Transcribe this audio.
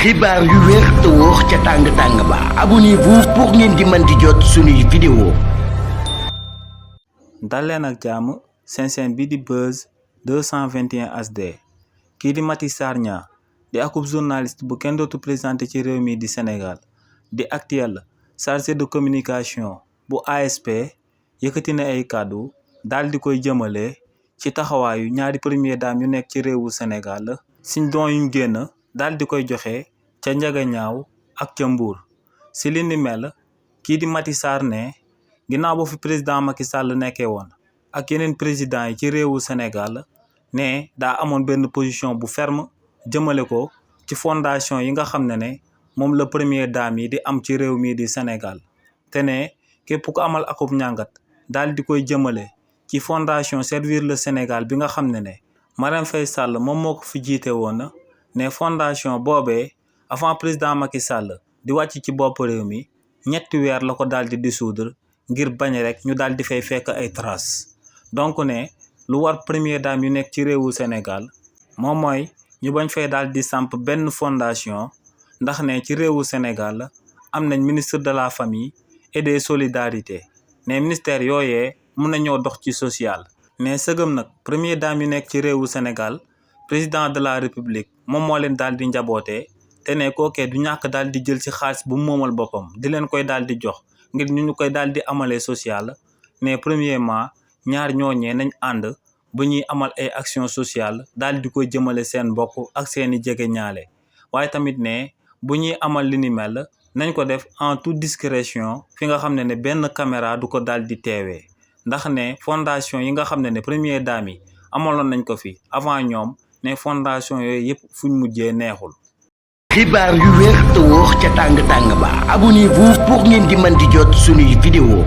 xibaar yu wér te wóor ca tàng ba abonnez-vous pour ngeen di mën di jot suñuy vidéo. dal leen ak jàmm seen bi di Buzz 221 HD kii di Maty Sarr Niang di akub journaliste bu kenn dootu présenté ci réew mi di Sénégal di actuel chargé de communication bu ASP yëkkati na ay kàddu daal di koy jëmale ci taxawaayu ñaari première dame yu nekk ci réewu Sénégal siñ doon yuñ génn daal di koy joxe ca Njagañaaw ak ca Mbuur si li ni mel kii di Maty Sarr ne ginnaaw ba fi président Macky Sall nekkee woon ak yeneen président yi ci réewu Sénégal ne daa amoon benn position bu ferme jëmale ko ci fondation yi nga xam ne moom la première dame yi di am ci réew mii di Sénégal te ne képp ku amal akub ñàngat daal di koy jëmale ci fondation Servir le Sénégal bi nga xam ne Marème Faye Sall moom moo ko fi jiite woon ne fondation boobee avant président Macky Sall di wàcc ci bopp réew mi ñetti weer la ko daal di dissoudre ngir bañ rek ñu daal di fay fekk ay traces donc ne lu war première dame yu nekk ci réewu Sénégal moom mooy ñu bañ fay daal di samp benn fondation ndax ne ci réewu Sénégal am nañ ministre de la famille et des solidarités ne ministère yooyee mun nañoo dox ci social ne sëgëm nag première dame yu nekk ci réewu Sénégal président de la république moom moo leen daal di njabootee te ne kookee du ñàkk daal di jël ci xaalis bu moomal boppam di leen koy daal di jox ngir ñu koy daal di amalee social ne premièrement ñaar ñooñee nañ ànd ba ñuy amal ay action sociale daal di koy jëmale seen mbokk ak seeni jege ñaale waaye tamit ne bu ñuy amal li ni mel nañ ko def en toute discrétion fi nga xam ne benn caméra du ko daal di teewee ndax ne fondation yi nga xam ne première dame yi amaloon nañ ko fi avant ñoom ne fondation yooyu yëpp fuñ mujjee neexul. xibaar yu wér te wóor ca tàng ba abonnez-vous pour ngeen di mën di jot suñuy vidéo.